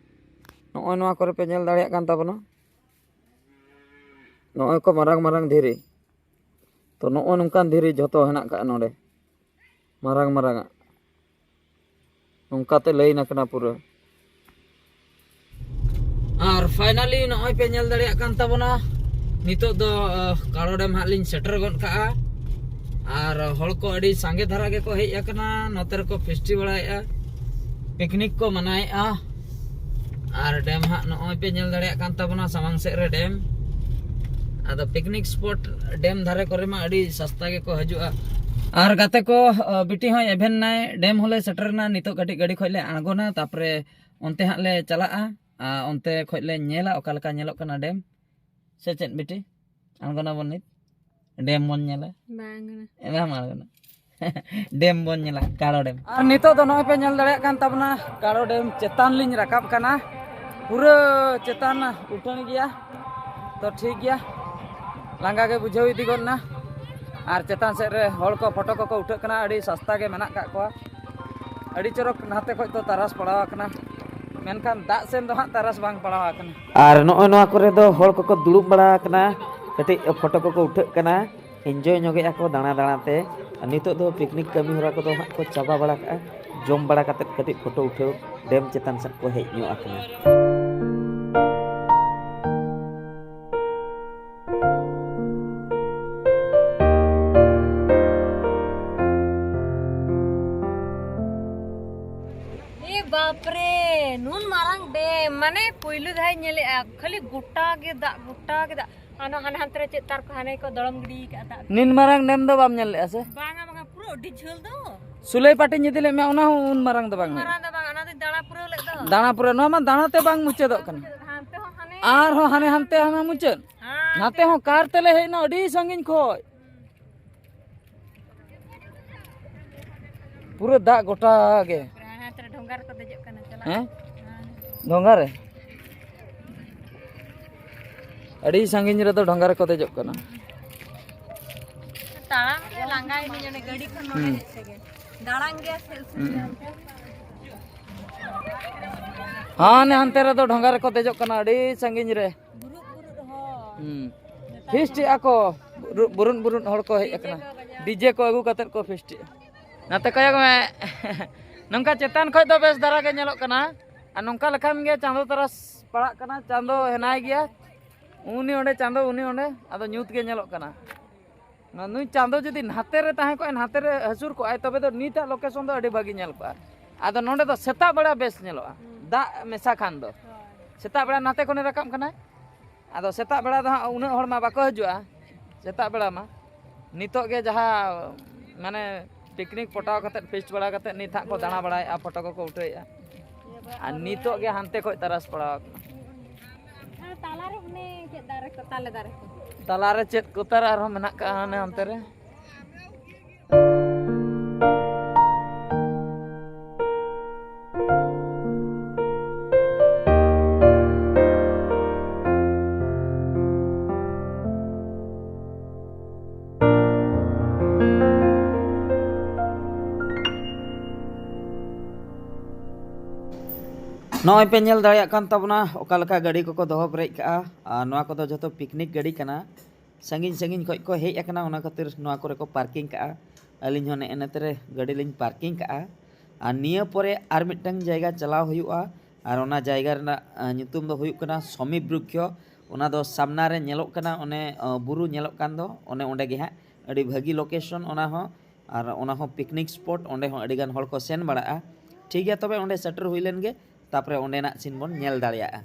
ᱱᱚᱜᱼᱚᱭ ᱱᱚᱣᱟ ᱠᱚᱨᱮ ᱯᱮ ᱧᱮᱞ ᱫᱟᱲᱮᱭᱟᱜ ᱠᱟᱱ ᱛᱟᱵᱚᱱᱟ᱾ ᱱᱚᱜᱼᱚᱭ ᱠᱚ ᱢᱟᱨᱟᱝ ᱢᱟᱨᱟᱝ ᱫᱷᱤᱨᱤ᱾ ᱛᱚ ᱱᱚᱜᱼᱚᱭ ᱱᱚᱝᱠᱟᱱ ᱫᱷᱤᱨᱤ ᱡᱷᱚᱛᱚ ᱦᱮᱱᱟᱜ ᱠᱟᱜᱼᱟ ᱱᱚᱰᱮ᱾ ᱢᱟᱨᱟᱝ ᱢᱟᱨᱟᱝ ᱟᱜ᱾ ᱱᱚᱝᱠᱟᱛᱮ ᱞᱟᱹᱭᱤᱱ ᱟᱠᱟᱱᱟ ᱯᱩᱨᱟᱹ᱾ ᱟᱨ finally ᱱᱚᱜᱼᱚᱭ ᱯᱮ ᱧᱮᱞ ᱫᱟᱲᱮᱭᱟᱜ ᱠᱟᱱ ᱛᱟᱵᱚᱱᱟ, ᱱᱤᱛᱚᱜ ᱫᱚ, ᱟᱦ, ᱠᱟᱲᱚ ᱰᱮᱢ ᱦᱟᱸᱜ ᱞᱤᱧ ᱥᱮᱴᱮᱨ ᱜᱚᱫ ᱠᱟᱜᱼᱟ᱾ ᱟᱨ ᱦᱚᱲ ᱠᱚ ᱟᱹᱰᱤ ᱥᱟᱸᱜᱮ ᱫᱷᱟᱨᱟ ᱜᱮᱠᱚ ᱦᱮᱡ ᱟᱠᱟᱱᱟ, ᱱᱚᱛᱮ ᱨᱮᱠᱚ ᱯᱷᱮᱥᱴᱤ ᱵᱟᱲᱟᱭᱮᱫᱼᱟ, ᱯᱤᱠᱱᱤᱠ ᱠᱚ ᱢᱟᱱᱟᱣᱮᱫᱼᱟ᱾ ᱟᱨ ᱰᱮᱢ ᱦᱟᱸᱜ ᱱᱚᱜᱼᱚᱭ ᱯᱮ ᱧᱮᱞ ᱫᱟᱲᱮᱭᱟᱜ ᱠᱟᱱ ᱛᱟᱵᱚᱱᱟ ᱥᱟᱢᱟᱝ ᱥᱮᱫ ᱨᱮ ᱰᱮᱢ᱾ ᱟᱫᱚ ᱯᱤᱠᱱᱤᱠ ᱥᱯᱚᱴ ᱰᱮᱢ ᱫᱷᱟᱨᱮ ᱠᱚᱨᱮ ᱢᱟ ᱟᱹᱰᱤ ᱥᱟᱥᱛᱟ ᱜᱮᱠᱚ ᱦᱤᱡᱩᱜᱼᱟ᱾ ᱟᱨ ᱜᱟᱛᱮ ᱠᱚ, ᱵᱤᱴᱤ ᱦᱚᱸᱭ ᱮᱵᱷᱮᱱ ᱱᱟᱭ, ᱰᱮᱢ ᱦᱚᱸᱞᱮ ᱥᱮᱴᱮᱨ ᱮᱱᱟ᱾ ᱱᱤᱛᱚᱜ ᱠᱟᱹᱴᱤᱡ ᱜᱟᱹᱰᱤ ᱠᱷᱚᱡ ᱞᱮ ᱟᱬᱜᱚᱱᱟ, ᱛᱟᱨᱯᱚᱨᱮ ᱚᱱᱛᱮ ᱦᱟᱸᱜ ᱞᱮ ᱪᱟᱞᱟᱜᱼᱟ᱾ ᱟᱨ ᱚᱱᱛᱮ ᱠᱷᱚᱡ ᱞᱮ ᱧᱮᱞᱟ ᱚᱠᱟ ᱞᱮᱠᱟ ᱧᱮᱞᱚᱜ ᱠᱟᱱᱟ ᱰᱮᱢ᱾ ᱥᱮ ᱪᱮᱫ ᱵᱤᱴᱤ? ᱟᱬᱜᱚᱱᱟᱵᱚᱱ ᱱᱤᱛ, ᱰᱮᱢ ᱵᱚᱱ ᱧᱮᱞᱟ᱾ ᱵᱟᱝ ᱠᱟᱱᱟ᱾ ᱮ, ᱵᱟᱢ ᱟᱬᱜᱚᱱᱟ? ᱰᱮᱢ ᱵᱚᱱ ᱧᱮᱞᱟ, ᱠᱟᱲᱚ ᱰᱮᱢ᱾ ᱟᱨ ᱱᱤᱛᱚᱜ ᱫᱚ ᱱᱚᱜᱼᱚᱭ ᱯᱮ ᱧᱮᱞ ᱫᱟᱲᱮᱭᱟᱜ ᱠᱟᱱ ᱛᱟᱵᱚᱱᱟ, ᱠᱟᱲᱚ ᱰᱮᱢ ᱪᱮᱛᱟᱱ ᱞᱤᱧ ᱨᱟᱠᱟᱵ ᱠᱟᱱᱟ᱾ ᱯᱩᱨᱟᱹ ᱪᱮᱛᱟᱱ ᱩᱴᱷᱟᱹᱱ ᱜᱮᱭᱟ, ᱛᱚ ᱴᱷᱤᱠ ᱜᱮᱭᱟ, ᱞᱟᱸᱜᱟ ᱜᱮ ᱵᱩᱡᱷᱟᱹᱣ ᱤᱫᱤ ᱜᱚᱫ ᱮᱱᱟ᱾ ᱟᱨ ᱪᱮᱛᱟᱱ ᱥᱮᱫ ᱨᱮ ᱦᱚᱲ ᱠᱚ ᱯᱷᱳᱴᱳ ᱠᱚᱠᱚ ᱩᱴᱷᱟᱹᱜ ᱠᱟᱱᱟ, ᱟᱹᱰᱤ ᱥᱟᱥᱛᱟ ᱜᱮ ᱢᱮᱱᱟᱜ ᱠᱟᱜ ᱠᱚᱣᱟ᱾ ᱟᱹᱰᱤ ᱪᱚᱨᱚᱠ ᱱᱟᱛᱮ ᱠᱷᱚᱡ ᱫᱚ ᱛᱟᱨᱟᱥ ᱯᱟᱲᱟᱣ ᱟᱠᱟᱱᱟ, ᱢᱮᱱᱠᱷᱟᱱ ᱫᱟᱜ ᱥᱮᱱ ᱫᱚ ᱦᱟᱸᱜ ᱛᱟᱨᱟᱥ ᱵᱟᱝ ᱯᱟᱲᱟᱣ ᱟᱠᱟᱱᱟ᱾ ᱟᱨ ᱱᱚᱜᱼᱚᱭ ᱱᱚᱣᱟ ᱠᱚᱨᱮ ᱫᱚ ᱦᱚᱲ ᱠᱚᱠᱚ ᱫᱩᱲᱩᱵ ᱵᱟᱲᱟ ᱟᱠᱟᱱᱟ, ᱠᱟᱹᱴᱤᱡ ᱯᱷᱳᱴᱳ ᱠᱚᱠᱚ ᱩᱴᱷᱟᱹᱜ ᱠᱟᱱᱟ, ᱮᱱᱡᱚᱭ ᱧᱚᱜᱮᱜᱼᱟ ᱠᱚ ᱫᱟᱬᱟ ᱫᱟᱬᱟ ᱛᱮ᱾ ᱟᱨ ᱱᱤᱛᱚᱜ ᱫᱚ ᱯᱤᱠᱱᱤᱠ ᱠᱟᱹᱢᱤ ᱦᱚᱨᱟ ᱠᱚᱫᱚ ᱦᱟᱸᱜ ᱠᱚ ᱪᱟᱵᱟ ᱵᱟᱲᱟ ᱠᱟᱜᱼᱟ᱾ ᱡᱚᱢ ᱵᱟᱲᱟ ᱠᱟᱛᱮᱫ ᱠᱟᱹᱴᱤᱡ ᱯᱷᱳᱴᱳ ᱩᱴᱷᱟᱹᱣ, ᱰᱮᱢ ᱪᱮᱛᱟᱱ ᱥᱮᱫ ᱠᱚ ᱦᱮᱡ ᱧᱚᱜ ᱟᱠᱟᱱᱟ᱾ ᱮ ᱵᱟᱯᱨᱮ, ᱱᱩᱱ ᱢᱟᱨᱟᱝ ᱰᱮᱢ, ᱢᱟᱱᱮ ᱯᱩᱭᱞᱩ ᱫᱷᱟᱣ ᱤᱧ ᱧᱮᱞᱮᱜᱼᱟ᱾ ᱠᱷᱟᱹᱞᱤ ᱜᱚᱴᱟ ᱜᱮ ᱫᱟᱜ, ᱜᱚᱴᱟ ᱜᱮ ᱫᱟᱜ᱾ ᱦᱟᱱᱟ, ᱦᱟᱱᱟ ᱦᱟᱱᱛᱮ ᱨᱮ ᱪᱮᱫ ᱛᱟᱨ ᱠᱚ ᱦᱟᱱᱮ ᱠᱚ ᱫᱚᱲᱚᱢ ᱜᱤᱰᱤ ᱠᱟᱜᱼᱟ ᱫᱟᱜ᱾ ᱱᱤᱱ ᱢᱟᱨᱟᱝ ᱰᱮᱢ ᱫᱚ ᱵᱟᱢ ᱧᱮᱞ ᱞᱮᱜᱼᱟ ᱥᱮ? ᱵᱟᱝᱟ, ᱵᱟᱝᱟ, ᱯᱩᱨᱟᱹ ᱟᱹᱰᱤ ᱡᱷᱟᱹᱞ ᱫᱚ᱾ ᱥᱩᱞᱟᱹᱭ ᱯᱟᱴᱤᱧ ᱤᱫᱤ ᱞᱮᱫ ᱢᱮᱭᱟ, ᱚᱱᱟ ᱦᱚᱸ ᱩᱱ ᱢᱟᱨᱟᱝ ᱫᱚ ᱵᱟᱝ᱾ ᱢᱟᱨᱟᱝ ᱫᱚ ᱵᱟᱝ, ᱚᱱᱟ ᱫᱚᱧ ᱫᱟᱬᱟ ᱯᱩᱨᱟᱹᱣ ᱞᱮᱫ ᱫᱚ᱾ ᱫᱟᱬᱟ ᱯᱩᱨᱟᱹᱣ, ᱱᱚᱣᱟ ᱢᱟ ᱫᱟᱬᱟ ᱛᱮ ᱵᱟᱝ ᱢᱩᱪᱟᱹᱫᱚᱜ ᱠᱟᱱᱟ᱾ ᱦᱟᱱᱛᱮ ᱦᱚᱸ ᱦᱟᱱᱮ᱾ ᱟᱨᱦᱚᱸ ᱦᱟᱱᱮ ᱦᱟᱱᱛᱮ ᱦᱟᱱᱟ ᱢᱩᱪᱟᱹᱫ᱾ ᱦᱮᱸ᱾ ᱱᱟᱛᱮ ᱦᱚᱸ ᱠᱟᱨ ᱛᱮᱞᱮ ᱦᱮᱡ ᱮᱱᱟ ᱟᱹᱰᱤ ᱥᱟᱺᱜᱤᱧ ᱠᱷᱚᱡ᱾ ᱯᱩᱨᱟᱹ ᱫᱟᱜ ᱜᱚᱴᱟ ᱜᱮ᱾ ᱦᱟᱱᱛᱮ ᱨᱮ ᱰᱷᱚᱸᱜᱟ ᱨᱮᱠᱚ ᱫᱮᱡᱚᱜ ᱠᱟᱱᱟ, ᱪᱟᱞᱟᱜ᱾ ᱦᱮᱸ? ᱦᱮᱸ᱾ ᱰᱷᱚᱸᱜᱟ ᱨᱮ? ᱟᱹᱰᱤ ᱥᱟᱺᱜᱤᱧ ᱨᱮᱫᱚ ᱰᱷᱚᱸᱜᱟ ᱨᱮᱠᱚ ᱫᱮᱡᱚᱜ ᱠᱟᱱᱟ᱾ ᱛᱟᱲᱟᱢ ᱨᱮ ᱞᱟᱸᱜᱟᱭᱮᱱᱟᱹᱧ, ᱚᱸᱰᱮ ᱜᱟᱹᱰᱤ ᱠᱷᱚᱱ ᱱᱚᱸᱰᱮ ᱦᱩᱸ᱾ ᱦᱮᱡ ᱛᱮᱜᱮ᱾ ᱫᱟᱬᱟᱱ ᱜᱮᱭᱟ ᱥᱮ ᱩᱥᱩᱞ ᱦᱩᱸ᱾ ᱜᱮᱭᱟ ᱚᱱᱛᱮ? ᱦᱟᱱᱮ ᱦᱟᱱᱛᱮ ᱨᱮᱫᱚ ᱰᱷᱚᱸᱜᱟ ᱨᱮᱠᱚ ᱫᱮᱡᱚᱜ ᱠᱟᱱᱟ, ᱟᱹᱰᱤ ᱥᱟᱺᱜᱤᱧ ᱨᱮ᱾ ᱵᱩᱨᱩᱫ ᱵᱩᱨᱩᱫ ᱦᱚᱲ᱾ ᱦᱩᱸ᱾ ᱱᱮᱛᱟᱨ ᱯᱷᱤᱥᱴ ᱢᱟ ᱮᱜᱼᱟ ᱠᱚ, ᱵᱩᱨᱩ-, ᱵᱩᱨᱩᱱ ᱵᱩᱨᱩᱱ ᱦᱚᱲ ᱠᱚ ᱦᱮᱡ ᱰᱤᱡᱮ ᱟᱠᱟᱱᱟ᱾ ᱠᱚ ᱵᱟᱡᱟᱣ᱾ ᱰᱤᱡᱮ ᱠᱚ ᱟᱹᱜᱩ ᱠᱟᱛᱮᱫ ᱠᱚ ᱯᱷᱤᱥᱴ ᱮᱜᱼᱟ᱾ ᱱᱟᱛᱮ ᱠᱚᱭᱚᱜ ᱢᱮ᱾ ᱱᱚᱝᱠᱟ ᱪᱮᱛᱟᱱ ᱠᱷᱚᱡ ᱫᱚ ᱵᱮᱥ ᱫᱷᱟᱨᱟ ᱜᱮ ᱧᱮᱞᱚᱜ ᱠᱟᱱᱟ᱾ ᱟᱨ ᱱᱚᱝᱠᱟ ᱞᱮᱠᱷᱟᱱ ᱜᱮ ᱪᱟᱸᱫᱚ ᱛᱟᱨᱟᱥ ᱯᱟᱲᱟᱜ ᱠᱟᱱᱟ᱾ ᱪᱟᱸᱫᱚ ᱦᱮᱱᱟᱭ ᱜᱮᱭᱟ, ᱩᱱᱤ ᱚᱸᱰᱮ ᱪᱟᱸᱫᱚ, ᱩᱱᱤ ᱚᱸᱰᱮ, ᱟᱫᱚ ᱧᱩᱛ ᱜᱮ ᱧᱮᱞᱚᱜ ᱠᱟᱱᱟ᱾ ᱱᱩᱭ ᱪᱟᱸᱫᱚ ᱡᱩᱫᱤ ᱱᱟᱛᱮ ᱨᱮ ᱛᱟᱦᱮᱸ ᱠᱚᱜᱼᱟᱭ, ᱱᱟᱛᱮ ᱨᱮ ᱦᱟᱹᱥᱩᱨ ᱠᱚᱜᱼᱟᱭ, ᱛᱚᱵᱮ ᱫᱚ ᱱᱤᱛᱟᱜ ᱞᱳᱠᱮᱥᱚᱱ ᱫᱚ ᱟᱹᱰᱤ ᱵᱷᱟᱹᱜᱤ ᱧᱮᱞ ᱠᱚᱜᱼᱟ᱾ ᱟᱫᱚ ᱱᱚᱸᱰᱮ ᱫᱚ ᱥᱮᱛᱟᱜ ᱵᱮᱲᱟ ᱵᱮᱥ ᱧᱮᱞᱚᱜᱼᱟ, ᱦᱩᱸ᱾ ᱫᱟᱜ ᱢᱮᱥᱟ ᱠᱷᱟᱱ ᱫᱚ᱾ ᱦᱳᱭ᱾ ᱥᱮᱛᱟᱜ ᱵᱮᱲᱟ ᱱᱟᱛᱮ ᱠᱷᱚᱱᱮ ᱨᱟᱠᱟᱵ ᱠᱟᱱᱟᱭ᱾ ᱟᱫᱚ ᱥᱮᱛᱟᱜ ᱵᱮᱲᱟ ᱫᱚ ᱦᱟᱸᱜ ᱩᱱᱟᱹᱜ ᱦᱚᱲ ᱢᱟ ᱵᱟᱠᱚ ᱦᱤᱡᱩᱜᱼᱟ ᱥᱮᱛᱟᱜ ᱵᱮᱲᱟ ᱢᱟ᱾ ᱱᱤᱛᱚᱜ ᱜᱮ ᱡᱟᱦᱟᱸ ᱢᱟᱱᱮ ᱯᱤᱠᱱᱤᱠ ᱯᱚᱴᱟᱣ ᱠᱟᱛᱮᱫ, ᱯᱷᱤᱥᱴ ᱵᱟᱲᱟ ᱠᱟᱛᱮᱫ ᱱᱤᱛ ᱦᱟᱸᱜ ᱠᱚ ᱫᱟᱬᱟ ᱵᱟᱲᱟᱭᱮᱫᱼᱟ, ᱯᱷᱳᱴᱳ ᱠᱚᱠᱚ ᱩᱴᱷᱟᱹᱣᱮᱫᱼᱟ᱾ ᱟᱨ ᱱᱤᱛᱚᱜ ᱜᱮ ᱦᱟᱱᱛᱮ ᱠᱷᱚᱡ ᱛᱟᱨᱟᱥ ᱯᱟᱲᱟᱣ ᱟᱠᱟᱱᱟ᱾ ᱟᱨ ᱛᱟᱞᱟᱨᱮ ᱦᱟᱱᱮ ᱪᱮᱫ ᱫᱟᱨᱮ ᱠᱚ, ᱛᱟᱞᱮ ᱫᱟᱨᱮ ᱠᱚ᱾ ᱛᱟᱞᱟᱨᱮ ᱪᱮᱫ ᱠᱚ ᱛᱟᱨᱟ ᱟᱨᱦᱚᱸ ᱢᱮᱱᱟᱜ ᱠᱟᱜᱼᱟ ᱦᱟᱱᱮ ᱦᱟᱱᱛᱮ ᱨᱮ᱾ ᱱᱚᱜᱼᱚᱭ ᱯᱮ ᱧᱮᱞ ᱫᱟᱲᱮᱭᱟᱜ ᱠᱟᱱ ᱛᱟᱵᱚᱱᱟ ᱚᱠᱟ ᱞᱮᱠᱟ ᱜᱟᱹᱰᱤ ᱠᱚᱠᱚ ᱫᱚᱦᱚ ᱯᱮᱨᱮᱡ ᱠᱟᱜᱼᱟ᱾ ᱟᱨ ᱱᱚᱣᱟ ᱠᱚᱫᱚ ᱡᱷᱚᱛᱚ ᱯᱤᱠᱱᱤᱠ ᱜᱟᱹᱰᱤ ᱠᱟᱱᱟ᱾ ᱥᱟᱺᱜᱤᱧ ᱥᱟᱺᱜᱤᱧ ᱠᱷᱚᱡ ᱠᱚ ᱦᱮᱡ ᱟᱠᱟᱱᱟ, ᱚᱱᱟ ᱠᱷᱟᱹᱛᱤᱨ ᱱᱚᱣᱟ ᱠᱚᱨᱮ ᱠᱚ ᱯᱟᱨᱠᱤᱝ ᱠᱟᱜᱼᱟ᱾ ᱟᱹᱞᱤᱧ ᱦᱚᱸ ᱱᱮᱜᱼᱮ ᱱᱮᱛᱮ ᱨᱮ ᱜᱟᱹᱰᱤ ᱞᱤᱧ ᱯᱟᱨᱠᱤᱝ ᱠᱟᱜᱼᱟ᱾ ᱟᱨ ᱱᱤᱭᱟᱹ ᱯᱚᱨᱮ ᱟᱨ ᱢᱤᱫᱴᱟᱝ ᱡᱟᱭᱜᱟ ᱪᱟᱞᱟᱣ ᱦᱩᱭᱩᱜᱼᱟ, ᱟᱨ ᱚᱱᱟ ᱡᱟᱭᱜᱟ ᱨᱮᱱᱟᱜ ᱧᱩᱛᱩᱢ ᱫᱚ ᱦᱩᱭᱩᱜ ᱠᱟᱱᱟ ᱥᱚᱢᱤ ᱵᱨᱩᱠᱷᱭᱚ᱾ ᱚᱱᱟ ᱫᱚ ᱥᱟᱢᱱᱟ ᱨᱮ ᱧᱮᱞᱚᱜ ᱠᱟᱱᱟ, ᱚᱱᱮ ᱵᱩᱨᱩ ᱧᱮᱞᱚᱜ ᱠᱟᱱ ᱫᱚ, ᱚᱱᱮ ᱚᱸᱰᱮ ᱜᱮ ᱦᱟᱸᱜ᱾ ᱟᱹᱰᱤ ᱵᱷᱟᱹᱜᱤ ᱞᱳᱠᱮᱥᱚᱱ ᱚᱱᱟ ᱦᱚᱸ, ᱟᱨ ᱚᱱᱟ ᱦᱚᱸ ᱯᱤᱠᱱᱤᱠ ᱥᱯᱚᱴ, ᱚᱸᱰᱮ ᱦᱚᱸ ᱟᱹᱰᱤ ᱜᱟᱱ ᱦᱚᱲ ᱠᱚ ᱥᱮᱱ ᱵᱟᱲᱟᱜᱼᱟ᱾ ᱴᱷᱤᱠ ᱜᱮᱭᱟ, ᱛᱚᱵᱮ ᱚᱸᱰᱮ ᱥᱮᱴᱮᱨ ᱦᱩᱭ ᱞᱮᱱ ᱜᱮ, ᱛᱟᱯᱚᱨᱮ ᱚᱸᱰᱮᱱᱟᱜ ᱥᱤᱱ ᱵᱚᱱ ᱧᱮᱞ ᱫᱟᱲᱮᱭᱟᱜᱼᱟ᱾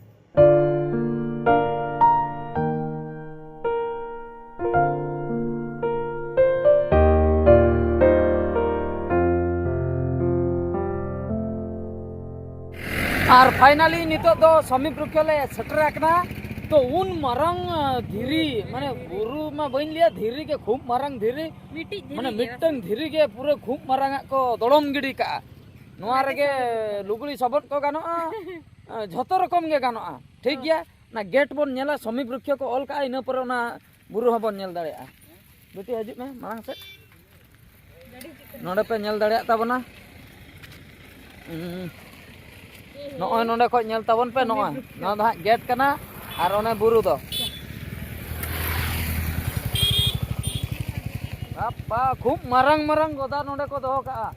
ᱟᱨ ᱯᱷᱟᱭᱱᱟᱞᱤ ᱱᱤᱛᱚᱜ ᱫᱚ ᱥᱚᱢᱤ ᱵᱨᱩᱠᱷᱭᱚ ᱞᱮ ᱥᱮᱴᱮᱨ ᱟᱠᱟᱱᱟ᱾ ᱛᱚ ᱩᱱ ᱢᱟᱨᱟᱝ ᱫᱷᱤᱨᱤ, ᱢᱟᱱᱮ ᱵᱩᱨᱩ ᱢᱟ ᱵᱟᱹᱧ ᱞᱟᱹᱭᱟ, ᱫᱷᱤᱨᱤ ᱜᱮ, ᱠᱷᱩᱵ ᱢᱟᱨᱟᱝ ᱫᱷᱤᱨᱤ᱾ ᱢᱤᱫᱴᱤᱡ ᱫᱷᱤᱨᱤ ᱢᱟᱱᱮ ᱜᱮᱭᱟ᱾ ᱢᱤᱫᱴᱟᱝ ᱫᱷᱤᱨᱤ ᱜᱮ ᱯᱩᱨᱟᱹ ᱠᱷᱩᱵ ᱢᱟᱨᱟᱝ ᱟᱜ ᱠᱚ ᱫᱚᱲᱚᱢ ᱜᱤᱰᱤ ᱠᱟᱜᱼᱟ᱾ ᱱᱚᱣᱟ ᱨᱮᱜᱮ ᱞᱩᱜᱽᱲᱤ ᱥᱚᱵᱚᱫ ᱠᱚ ᱜᱟᱱᱚᱜᱼᱟ᱾ ᱡᱷᱚᱛᱚ ᱨᱚᱠᱚᱢ ᱜᱮ ᱜᱟᱱᱚᱜᱼᱟ᱾ ᱴᱷᱤᱠ ᱜᱮᱭᱟ, ᱚᱱᱟ ᱜᱮᱴ ᱵᱚᱱ ᱧᱮᱞᱟ, ᱥᱚᱢᱤ ᱵᱨᱩᱠᱷᱭᱚ ᱠᱚ ᱚᱞ ᱠᱟᱜᱼᱟ, ᱤᱱᱟᱹ ᱯᱚᱨᱮ ᱚᱱᱟ ᱵᱩᱨᱩ ᱦᱚᱸᱵᱚᱱ ᱧᱮᱞ ᱫᱟᱲᱮᱭᱟᱜᱼᱟ᱾ ᱵᱤᱴᱤ, ᱦᱤᱡᱩᱜ ᱢᱮ ᱢᱟᱲᱟᱝ ᱥᱮᱫ᱾ ᱱᱚᱰᱮ ᱯᱮ ᱧᱮᱞ ᱫᱟᱲᱮᱭᱟᱜ ᱛᱟᱵᱚᱱᱟ᱾ ᱩᱸ, ᱱᱚᱜᱼᱚᱭ ᱱᱚᱰᱮ ᱠᱷᱚᱡ ᱧᱮᱞ ᱛᱟᱵᱚᱱ ᱯᱮ, ᱱᱚᱜᱼᱚᱭ ᱱᱚᱣᱟ ᱫᱚ ᱦᱟᱸᱜ ᱜᱮᱴ ᱠᱟᱱᱟ᱾ ᱟᱨ ᱚᱱᱮ ᱵᱩᱨᱩ ᱫᱚ ᱵᱟᱯᱟ, ᱠᱷᱩᱵ ᱢᱟᱨᱟᱝ ᱢᱟᱨᱟᱝ ᱜᱚᱫᱟ ᱱᱚᱰᱮ ᱠᱚ ᱫᱚᱦᱚ ᱠᱟᱜᱼᱟ᱾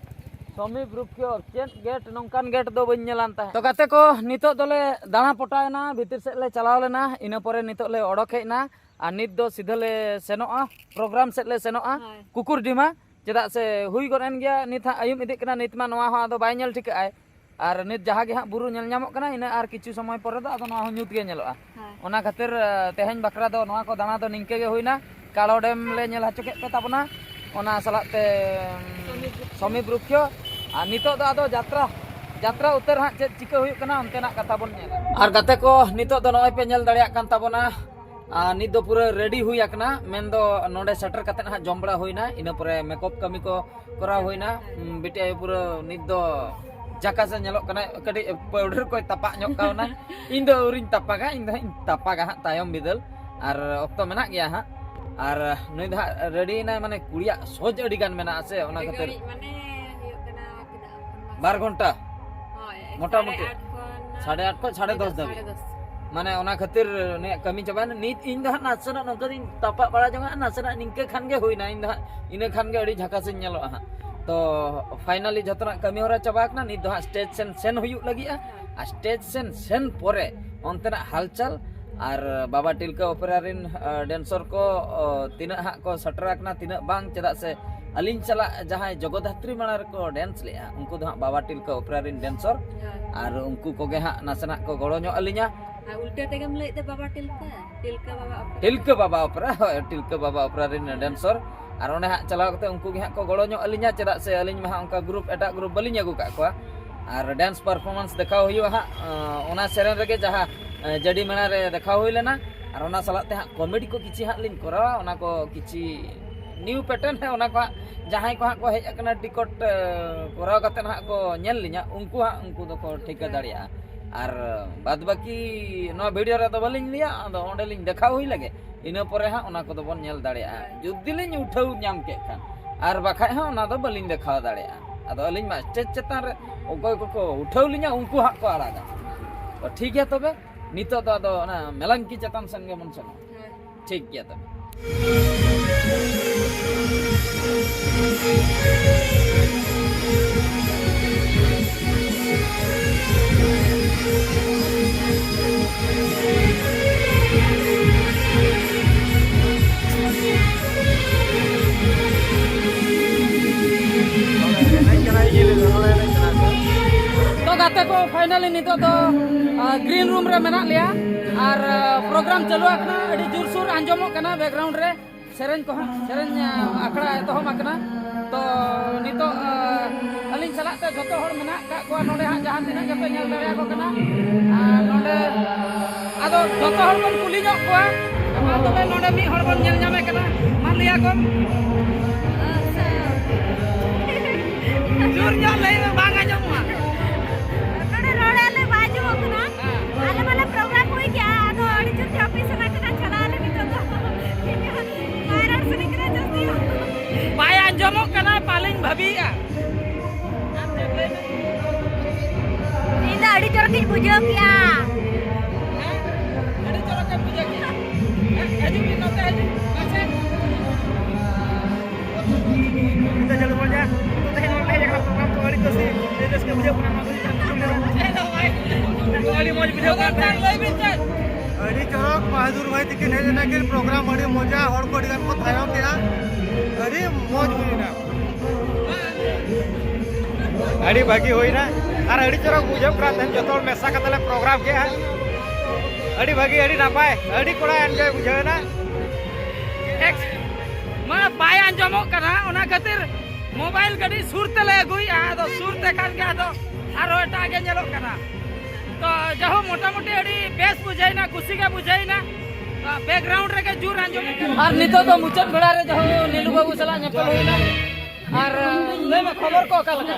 ᱥᱚᱢᱤ ᱵᱨᱩᱠᱷᱭᱚ, ᱪᱮᱫ ᱜᱮᱴ, ᱱᱚᱝᱠᱟᱱ ᱜᱮᱴ ᱫᱚ ᱵᱟᱹᱧ ᱧᱮᱞᱟᱱ ᱛᱟᱦᱮᱸᱫ᱾ ᱛᱚ ᱜᱟᱛᱮ ᱠᱚ, ᱱᱤᱛᱚᱜ ᱫᱚᱞᱮ ᱫᱟᱬᱟ ᱯᱚᱴᱟᱣᱮᱱᱟ, ᱵᱷᱤᱛᱤᱨ ᱥᱮᱫ ᱞᱮ ᱪᱟᱞᱟᱣ ᱞᱮᱱᱟ, ᱤᱱᱟᱹ ᱯᱚᱨᱮ ᱱᱤᱛᱚᱜ ᱞᱮ ᱚᱰᱚᱠ ᱦᱮᱡ ᱮᱱᱟ᱾ ᱟᱨ ᱱᱤᱛ ᱫᱚ ᱥᱤᱫᱷᱟᱹ ᱞᱮ ᱥᱮᱱᱚᱜᱼᱟ, ᱯᱨᱳᱜᱨᱟᱢ ᱥᱮᱫ ᱞᱮ ᱥᱮᱱᱚᱜᱼᱟ, ᱦᱳᱭ᱾ ᱠᱩᱠᱩᱨᱰᱤᱢᱟ᱾ ᱪᱮᱫᱟᱜ ᱥᱮ ᱦᱩᱭ ᱜᱚᱫ ᱮᱱ ᱜᱮᱭᱟ, ᱱᱤᱛ ᱦᱟᱸᱜ ᱟᱹᱭᱩᱵ ᱤᱫᱤᱜ ᱠᱟᱱᱟ, ᱱᱤᱛ ᱢᱟ ᱱᱚᱣᱟ ᱦᱚᱸ ᱟᱫᱚ ᱵᱟᱭ ᱧᱮᱞ ᱴᱷᱤᱠᱟᱹᱜ ᱟᱭ᱾ ᱟᱨ ᱱᱤᱛ ᱡᱟᱦᱟᱸ ᱜᱮ ᱦᱟᱸᱜ ᱵᱩᱨᱩ ᱧᱮᱞ ᱧᱟᱢᱚᱜ ᱠᱟᱱᱟ, ᱤᱱᱟᱹ ᱟᱨ ᱠᱤᱪᱷᱩ ᱥᱚᱢᱚᱭ ᱯᱚᱨᱮ ᱫᱚ ᱟᱫᱚ ᱱᱚᱣᱟ ᱦᱚᱸ ᱧᱩᱛ ᱜᱮ ᱧᱮᱞᱚᱜᱼᱟ᱾ ᱦᱳᱭ᱾ ᱚᱱᱟ ᱠᱷᱟᱹᱛᱤᱨ, ᱟᱸ, ᱛᱮᱦᱮᱧ ᱵᱟᱠᱷᱨᱟ ᱫᱚ ᱱᱚᱣᱟ ᱠᱚ ᱫᱟᱬᱟ ᱫᱚ ᱱᱤᱝᱠᱟᱹ ᱜᱮ ᱦᱩᱭᱱᱟ᱾ ᱠᱟᱲᱚ ᱰᱮᱢ ᱞᱮ ᱧᱮᱞ ᱦᱚᱪᱚ ᱠᱮᱫ ᱯᱮ ᱛᱟᱵᱚᱱᱟ᱾ ᱚᱱᱟ ᱥᱟᱞᱟᱜ ᱛᱮ ᱥᱚᱢᱤ ᱵᱨᱩᱠᱷᱭᱚ᱾ ᱟᱨ ᱱᱤᱛᱚᱜ ᱫᱚ ᱟᱫᱚ ᱡᱟᱛᱨᱟ, ᱡᱟᱛᱨᱟ ᱩᱛᱟᱹᱨ ᱦᱟᱸᱜ ᱪᱮᱫ ᱪᱤᱠᱟᱹ ᱦᱩᱭᱩᱜ ᱠᱟᱱᱟ ᱚᱱᱛᱮᱱᱟᱜ ᱠᱟᱛᱷᱟ ᱵᱚᱱ ᱧᱮᱞᱟ᱾ ᱟᱨ ᱜᱟᱛᱮ ᱠᱚ, ᱱᱤᱛᱚᱜ ᱫᱚ ᱱᱚᱜᱼᱚᱭ ᱯᱮ ᱧᱮᱞ ᱫᱟᱲᱮᱭᱟᱜ ᱠᱟᱱ ᱛᱟᱵᱚᱱᱟ᱾ ᱟᱨ ᱱᱤᱛ ᱫᱚ ᱯᱩᱨᱟᱹ ᱨᱮᱰᱤ ᱦᱩᱭ ᱟᱠᱟᱱᱟ, ᱢᱮᱱᱫᱚ ᱱᱚᱰᱮ ᱥᱮᱴᱮᱨ ᱠᱟᱛᱮᱫ ᱦᱟᱸᱜ ᱡᱚᱢ ᱵᱟᱲᱟ ᱦᱩᱭᱱᱟ, ᱤᱱᱟᱹ ᱯᱚᱨᱮ ᱢᱮᱠᱚᱯ ᱠᱟᱹᱢᱤ ᱠᱚ ᱠᱚᱨᱟᱣ ᱦᱩᱭᱱᱟ᱾ ᱩᱸ, ᱵᱤᱴᱤ ᱟᱭᱳ ᱯᱩᱨᱟᱹ ᱱᱤᱛ ᱫᱚ ᱡᱟᱠᱟᱥ ᱮ ᱧᱮᱞᱚᱜ ᱠᱟᱱᱟ, ᱠᱟᱹᱴᱤᱡ ᱯᱟᱣᱰᱟᱨ ᱠᱚᱭ ᱛᱟᱯᱟᱜ ᱧᱚᱜ ᱠᱟᱣᱱᱟ᱾ ᱤᱧ ᱫᱚ ᱟᱹᱣᱨᱤᱧ ᱛᱟᱯᱟᱜᱟ, ᱤᱧ ᱫᱚ ᱦᱟᱸᱜ ᱤᱧ ᱛᱟᱯᱟᱜᱟ ᱦᱟᱸᱜ ᱛᱟᱭᱚᱢ ᱵᱤᱫᱟᱹᱞ, ᱟᱨ ᱚᱠᱛᱚ ᱢᱮᱱᱟᱜ ᱜᱮᱭᱟ ᱦᱟᱸᱜ᱾ ᱟᱨ ᱱᱩᱭ ᱫᱚ ᱦᱟᱸᱜ ᱨᱮᱰᱤᱭᱮᱱᱟᱭ, ᱢᱟᱱᱮ ᱠᱩᱲᱤᱭᱟᱜ ᱥᱚᱡᱽ ᱟᱹᱰᱤ ᱜᱟᱱ ᱢᱮᱱᱟᱜᱼᱟ ᱥᱮ, ᱚᱱᱟ ᱟᱹᱰᱤ ᱠᱷᱟᱹᱛᱤᱨ᱾ ᱜᱷᱟᱹᱲᱤᱡ ᱢᱟᱱᱮ ᱦᱩᱭᱩᱜ ᱠᱟᱱᱟ ᱛᱤᱱᱟᱹᱜ ᱠᱷᱚᱱ ᱢᱟᱥᱮ? ᱵᱟᱨ ᱜᱷᱚᱱᱴᱟ? ᱦᱳᱭ, ᱢᱚᱴᱟᱢᱩᱴᱤ᱾ ᱥᱟᱲᱮ ᱟᱴ ᱠᱷᱚᱱ ᱥᱟᱲᱮ ᱫᱚᱥ ᱫᱷᱟᱹᱵᱤᱡ᱾ ᱥᱟᱲᱮ ᱫᱚᱥ᱾ ᱢᱟᱱᱮ ᱚᱱᱟ ᱠᱷᱟᱹᱛᱤᱨ ᱱᱩᱭᱟᱜ ᱠᱟᱹᱢᱤ ᱪᱟᱵᱟᱭᱮᱱᱟ᱾ ᱱᱤᱛ ᱤᱧ ᱫᱚ ᱦᱟᱸᱜ ᱱᱟᱥᱮᱱᱟᱜ ᱱᱚᱝᱠᱟ ᱫᱚᱧ ᱛᱟᱯᱟᱜ ᱵᱟᱲᱟ ᱡᱚᱝᱟ, ᱱᱟᱥᱮᱱᱟᱜ ᱱᱤᱝᱠᱟᱹ ᱠᱷᱟᱱ ᱜᱮ ᱦᱩᱭᱱᱟ, ᱤᱧ ᱫᱚ ᱦᱟᱸᱜ ᱤᱱᱟᱹ ᱠᱷᱟᱱ ᱜᱮ ᱟᱹᱰᱤ ᱡᱷᱟᱠᱟᱥᱤᱧ ᱧᱮᱞᱚᱜᱼᱟ ᱦᱟᱸᱜ᱾ ᱛᱚ finally ᱡᱷᱚᱛᱚᱱᱟᱜ ᱠᱟᱹᱢᱤ ᱦᱚᱨᱟ ᱪᱟᱵᱟ ᱟᱠᱟᱱᱟ᱾ ᱱᱤᱛ ᱫᱚ ᱦᱟᱸᱜ ᱥᱴᱮᱡᱽ ᱥᱮᱱ ᱥᱮᱱ ᱦᱩᱭᱩᱜ ᱞᱟᱹᱜᱤᱫᱼᱟ, ᱟᱨ ᱥᱴᱮᱡᱽ ᱥᱮᱱ ᱥᱮᱱ ᱯᱚᱨᱮ ᱚᱱᱛᱮᱱᱟᱜ ᱦᱟᱞᱪᱟᱞ ᱟᱨ ᱵᱟᱵᱟ ᱴᱤᱞᱠᱟᱹ ᱚᱯᱮᱨᱟ ᱨᱮᱱ, ᱟ, ᱰᱮᱱᱥᱚᱨ ᱠᱚ, ᱚ, ᱛᱤᱱᱟᱹᱜ ᱦᱟᱸᱜ ᱠᱚ ᱥᱮᱴᱮᱨ ᱟᱠᱟᱱᱟ, ᱛᱤᱱᱟᱹᱜ ᱵᱟᱝ, ᱪᱮᱫᱟᱜ ᱥᱮ ᱟᱹᱞᱤᱧ ᱥᱟᱞᱟᱜ ᱡᱟᱦᱟᱸᱭ ᱡᱚᱜᱚᱫᱷᱟᱛᱨᱤ ᱢᱟᱲᱟᱝ ᱨᱮᱠᱚ ᱰᱮᱱᱥ ᱞᱮᱜᱼᱟ, ᱩᱱᱠᱩ ᱫᱚ ᱦᱟᱸᱜ ᱵᱟᱵᱟ ᱴᱤᱞᱠᱟᱹ ᱚᱯᱮᱨᱟ ᱨᱮᱱ ᱰᱮᱱᱥᱚᱨ, ᱦᱳᱭ᱾ ᱟᱨ ᱩᱱᱠᱩ ᱠᱚᱜᱮ ᱦᱟᱸᱜ ᱱᱟᱥᱮᱱᱟᱜ ᱠᱚ ᱜᱚᱲᱚ ᱧᱚᱜ ᱟᱹᱞᱤᱧᱟ᱾ ᱟᱨ ᱩᱞᱴᱟᱹ ᱛᱮᱜᱮᱢ ᱞᱟᱹᱭᱮᱫ ᱫᱚ ᱵᱟᱵᱟ ᱴᱤᱞᱠᱟᱹ, ᱴᱤᱞᱠᱟᱹ ᱵᱟᱵᱟ ᱚᱯᱮᱨᱟ᱾ ᱴᱤᱞᱠᱟᱹ ᱵᱟᱵᱟ ᱚᱯᱮᱨᱟ, ᱦᱳᱭ, ᱴᱤᱞᱠᱟᱹ ᱵᱟᱵᱟ ᱚᱯᱮᱨᱟ ᱨᱮᱱ ᱰᱮᱱᱥᱚᱨ᱾ ᱟᱨ ᱚᱸᱰᱮ ᱦᱟᱸᱜ ᱪᱟᱞᱟᱣ ᱠᱟᱛᱮ ᱩᱱᱠᱩ ᱜᱮ ᱦᱟᱸᱜ ᱠᱚ ᱜᱚᱲᱚ ᱧᱚᱜ ᱟᱹᱞᱤᱧᱟ, ᱪᱮᱫᱟᱜ ᱥᱮ ᱟᱹᱞᱤᱧ ᱢᱟ ᱦᱟᱸᱜ ᱚᱱᱠᱟ ᱜᱨᱩᱯ, ᱮᱴᱟᱜ ᱜᱨᱩᱯ ᱵᱟᱹᱞᱤᱧ ᱟᱹᱜᱩ ᱠᱟᱜ ᱠᱚᱣᱟ᱾ ᱟᱨ ᱰᱮᱱᱥ ᱯᱟᱨᱯᱷᱚᱨᱢᱮᱱᱥ ᱫᱮᱠᱷᱟᱣ ᱦᱩᱭᱩᱜᱼᱟ ᱦᱟᱸᱜ, ᱚᱱᱟ ᱥᱮᱨᱮᱧ ᱨᱮᱜᱮ ᱡᱟᱦᱟᱸ, ᱮ, ᱡᱟᱹᱰᱤ ᱢᱮᱞᱟ ᱨᱮ ᱫᱮᱠᱷᱟᱣ ᱦᱩᱭ ᱞᱮᱱᱟ᱾ ᱟᱨ ᱚᱱᱟ ᱥᱟᱞᱟᱜ ᱛᱮ ᱦᱟᱸᱜ ᱠᱚᱢᱮᱰᱤ ᱠᱚ ᱠᱤᱪᱷᱤ ᱦᱟᱸᱜ ᱞᱤᱧ ᱠᱚᱨᱟᱣᱟ, ᱚᱱᱟ ᱠᱚ ᱠᱤᱪᱷᱤ ᱱᱤᱭᱩ ᱯᱮᱴᱟᱨᱱ ᱦᱟᱸᱜ, ᱚᱱᱟ ᱠᱚ ᱦᱟᱸᱜ ᱡᱟᱦᱟᱸᱭ ᱠᱚ ᱦᱟᱸᱜ ᱠᱚ ᱦᱮᱡ ᱟᱠᱟᱱᱟ ᱴᱤᱠᱚᱴ, ᱮ, ᱠᱚᱨᱟᱣ ᱠᱟᱛᱮ ᱦᱟᱸᱜ ᱠᱚ ᱧᱮᱞ ᱞᱤᱧᱟ, ᱩᱱᱠᱩ ᱦᱟᱸᱜ ᱩᱱᱠᱩ ᱫᱚᱠᱚ ᱴᱷᱤᱠᱟᱹ ᱫᱟᱲᱮᱭᱟᱜᱼᱟ᱾ ᱟᱨ ᱵᱟᱫ ᱵᱟᱹᱠᱤ ᱱᱚᱣᱟ ᱵᱷᱤᱰᱤᱭᱳ ᱨᱮᱫᱚ ᱵᱟᱹᱞᱤᱧ ᱞᱟᱹᱭᱟ, ᱟᱫᱚ ᱚᱸᱰᱮ ᱞᱤᱧ ᱫᱮᱠᱷᱟᱣ ᱦᱩᱭ ᱞᱮᱜᱮ, ᱤᱱᱟᱹ ᱯᱚᱨᱮ ᱦᱟᱸᱜ ᱚᱱᱟ ᱠᱚᱫᱚ ᱵᱚᱱ ᱧᱮᱞ ᱫᱟᱲᱮᱭᱟᱜᱼᱟ, ᱡᱩᱫᱤ ᱞᱤᱧ ᱩᱴᱷᱟᱹᱣ ᱧᱟᱢ ᱠᱮᱫ ᱠᱷᱟᱱ᱾ ᱟᱨ ᱵᱟᱠᱷᱟᱡ ᱦᱚᱸ ᱚᱱᱟ ᱫᱚ ᱵᱟᱹᱞᱤᱧ ᱫᱮᱠᱷᱟᱣ ᱫᱟᱲᱮᱭᱟᱜᱼᱟ᱾ ᱟᱫᱚ ᱟᱹᱞᱤᱧ ᱢᱟ ᱥᱴᱮᱡᱽ ᱪᱮᱛᱟᱱ ᱨᱮ ᱚᱠᱚᱭ ᱠᱚᱠᱚ ᱩᱴᱷᱟᱹᱣ ᱞᱤᱧᱟ, ᱩᱱᱠᱩ ᱦᱟᱸᱜ ᱠᱚ ᱟᱲᱟᱜᱟ᱾ ᱛᱚ ᱴᱷᱤᱠ ᱜᱮᱭᱟ, ᱛᱚᱵᱮ ᱱᱤᱛᱚᱜ ᱫᱚ ᱟᱫᱚ ᱚᱱᱟ ᱢᱮᱞᱟᱝᱠᱤ ᱪᱮᱛᱟᱱ ᱥᱮᱱ ᱜᱮᱵᱚᱱ ᱥᱮᱱᱚᱜᱼᱟ᱾ ᱦᱳᱭ᱾ ᱴᱷᱤᱠ ᱜᱮᱭᱟ ᱛᱚᱵᱮ᱾ ᱛᱚ ᱜᱟᱛᱮ ᱠᱚ, finally ᱱᱤᱛᱚᱜ ᱫᱚ, ᱟ, green room ᱨᱮ ᱢᱮᱱᱟᱜ ᱞᱮᱭᱟ ᱟᱨ, ᱟ, program ᱪᱟᱹᱞᱩ ᱟᱠᱟᱱᱟ᱾ ᱟᱹᱰᱤ ᱡᱳᱨᱥᱳᱨ ᱟᱸᱡᱚᱢᱚᱜ ᱠᱟᱱᱟ background ᱨᱮ᱾ ᱥᱮᱨᱮᱧ ᱠᱚᱦᱚᱸ, ᱥᱮᱨᱮᱧ, ᱟ, ᱟᱠᱷᱲᱟ ᱮᱛᱚᱦᱚᱵ ᱟᱠᱟᱱᱟ᱾ ᱛᱚ, ᱱᱤᱛᱚᱜ, ᱟ, ᱟᱹᱞᱤᱧ ᱥᱟᱞᱟᱜ ᱛᱮ ᱡᱷᱚᱛᱚ ᱦᱚᱲ ᱢᱮᱱᱟᱜ ᱟᱠᱟᱫ ᱠᱚᱣᱟ ᱱᱚᱰᱮ ᱦᱟᱸᱜ, ᱡᱟᱦᱟᱸ ᱛᱤᱱᱟᱹᱜ ᱜᱮᱯᱮ ᱧᱮᱞ ᱫᱟᱲᱮᱭᱟᱠᱚ ᱠᱟᱱᱟ᱾ ᱟᱨ ᱱᱚᱰᱮ ᱟᱫᱚ ᱡᱷᱚᱛᱚ ᱦᱚᱲ ᱵᱚᱱ ᱠᱩᱞᱤ ᱧᱚᱜ ᱠᱚᱣᱟ᱾ ᱢᱟ ᱛᱚᱵᱮ, ᱱᱚᱰᱮ ᱢᱤᱫ ᱦᱚᱲ ᱵᱚᱱ ᱧᱮᱞ ᱧᱟᱢᱮ ᱠᱟᱱᱟ᱾ ᱢᱟ ᱞᱟᱹᱭ ᱟᱠᱚᱢ᱾ ᱡᱳᱨ ᱧᱚᱜ ᱞᱟᱹᱭ ᱢᱮ, ᱵᱟᱝ ᱟᱸᱡᱚᱢᱚᱜᱼᱟ᱾ ᱱᱚᱰᱮ ᱨᱚᱲ ᱟᱞᱮ ᱵᱟᱭ ᱟᱸᱡᱚᱢᱚᱜ ᱠᱟᱱᱟ᱾ ᱦᱮᱸ᱾ ᱟᱞᱮ ᱢᱟᱞᱮ program ᱦᱩᱭ ᱠᱮᱜᱼᱟ, ᱟᱫᱚ ᱟᱹᱰᱤ ᱡᱳᱨ ᱡᱟᱹᱯᱤᱫ ᱥᱟᱱᱟ ᱠᱟᱱᱟ, ᱪᱟᱞᱟᱜ ᱟᱞᱮ ᱱᱤᱛᱚᱜ ᱫᱚ᱾ ᱵᱟᱭ ᱨᱚᱲ ᱥᱟᱱᱟᱧ ᱠᱟᱱᱟ ᱡᱟᱹᱥᱛᱤ᱾ ᱵᱟᱭ ᱟᱸᱡᱚᱢᱚᱜ ᱠᱟᱱᱟ, ᱯᱟᱞᱮᱧ ᱵᱷᱟᱹᱵᱤᱭᱮᱜᱼᱟ᱾ ᱟᱢ ᱪᱮᱫ ᱞᱟᱹᱭ ᱢᱮ? ᱤᱧ ᱫᱚ ᱟᱹᱰᱤ ᱪᱚᱨᱚᱠ ᱤᱧ ᱵᱩᱡᱷᱟᱹᱣ ᱠᱮᱜᱼᱟ᱾ ᱦᱮᱸ? ᱟᱹᱰᱤ ᱪᱚᱨᱚᱠ ᱮᱢ ᱵᱩᱡᱷᱟᱹᱣ ᱠᱮᱜᱼᱟ᱾ ᱦᱮᱸ, ᱦᱤᱡᱩᱜ ᱵᱤᱱ ᱱᱚᱛᱮ, ᱦᱤᱡᱩᱜ ᱵᱤᱱ᱾ ᱢᱟᱥᱮ᱾ ᱱᱤᱛᱚᱜ ᱪᱟᱹᱞᱩ ᱵᱚᱱ ᱡᱟ᱾ ᱛᱮᱦᱮᱧ ᱱᱚᱰᱮ ᱦᱮᱡ ᱟᱠᱟᱱᱟ program ᱠᱚ ᱟᱹᱰᱤ ᱠᱩᱥᱤ, ᱟᱹᱰᱤ ᱨᱟᱹᱥᱠᱟᱹ ᱵᱩᱡᱷᱟᱹᱜ ᱠᱟᱱᱟ᱾ ᱱᱚᱣᱟ ᱠᱚ ᱧᱮᱞ ᱠᱟᱛᱮ ᱟᱹᱰᱤ ᱢᱚᱡᱽ ᱵᱩᱡᱷᱟᱹᱜ ᱠᱟᱱᱟ᱾ ᱞᱟᱹᱭ ᱵᱤᱱ ᱪᱮᱫ? ᱟᱹᱰᱤ ᱪᱚᱨᱚᱠ ᱵᱟᱦᱟᱫᱩᱨ ᱵᱷᱟᱭ ᱛᱤᱠᱤᱱ ᱦᱮᱡ ᱮᱱᱟ ᱠᱤᱱ, program ᱟᱹᱰᱤ ᱢᱚᱡᱟ, ᱦᱚᱲ ᱠᱚ ᱟᱹᱰᱤ ᱜᱟᱱ ᱠᱚ ᱛᱟᱭᱚᱢ ᱠᱮᱜᱼᱟ, ᱟᱹᱰᱤ ᱢᱚᱡᱽ ᱦᱩᱭᱱᱟ᱾ ᱟᱹᱰᱤ ᱵᱷᱟᱹᱜᱤ ᱦᱩᱭᱱᱟ ᱟᱨ ᱟᱹᱰᱤ ᱪᱚᱨᱚᱠ ᱵᱩᱡᱷᱟᱹᱜ ᱠᱟᱱᱟ᱾ ᱛᱮᱦᱮᱧ ᱡᱚᱛᱚ ᱦᱚᱲ ᱢᱮᱥᱟ ᱠᱟᱛᱮ ᱞᱮ program ᱠᱮᱜᱼᱟ, ᱟᱹᱰᱤ ᱵᱷᱟᱹᱜᱤ, ᱟᱹᱰᱤ ᱱᱟᱯᱟᱭ, ᱟᱹᱰᱤ ᱠᱚᱲᱟ enjoy ᱵᱩᱡᱷᱟᱹᱣ ᱮᱱᱟ᱾ ᱮᱠ-, ᱢᱟ ᱵᱟᱭ ᱟᱸᱡᱚᱢᱚᱜ ᱠᱟᱱᱟ, ᱚᱱᱟ ᱠᱷᱟᱹᱛᱤᱨ mobile ᱠᱟᱹᱴᱤᱡ ᱥᱩᱨ ᱛᱮᱞᱮ ᱟᱹᱜᱩᱭᱮᱜᱼᱟ, ᱟᱫᱚ ᱥᱩᱨ ᱛᱮ ᱠᱷᱟᱱ ᱜᱮ ᱟᱫᱚ ᱟᱨᱦᱚᱸ ᱮᱴᱟᱜ ᱜᱮ ᱧᱮᱞᱚᱜ ᱠᱟᱱᱟ᱾ ᱛᱚ ᱡᱟᱭᱦᱳᱠ, ᱢᱚᱴᱟᱢᱩᱴᱤ ᱟᱹᱰᱤ ᱵᱮᱥ ᱵᱩᱡᱷᱟᱹᱣᱱᱟ, ᱠᱩᱥᱤ ᱜᱮ ᱵᱩᱡᱷᱟᱹᱣᱱᱟ᱾ ᱛᱚ background ᱨᱮᱜᱮ ᱡᱳᱨ ᱟᱸᱡᱚᱢᱚᱜ ᱠᱟᱱᱟ᱾ ᱟᱨ ᱱᱤᱛᱚᱜ ᱫᱚ ᱢᱩᱪᱟᱹᱫ ᱵᱮᱲᱟ ᱨᱮ ᱡᱟᱦᱟᱸ ᱱᱤᱞᱩ ᱵᱟᱹᱵᱩ ᱥᱟᱞᱟᱜ ᱧᱮᱯᱮᱞ ᱦᱩᱭᱱᱟ᱾ ᱟᱨ ᱞᱟᱹᱭ ᱢᱮ, ᱠᱷᱚᱵᱚᱨ ᱠᱚ ᱚᱠᱟ ᱞᱮᱠᱟ?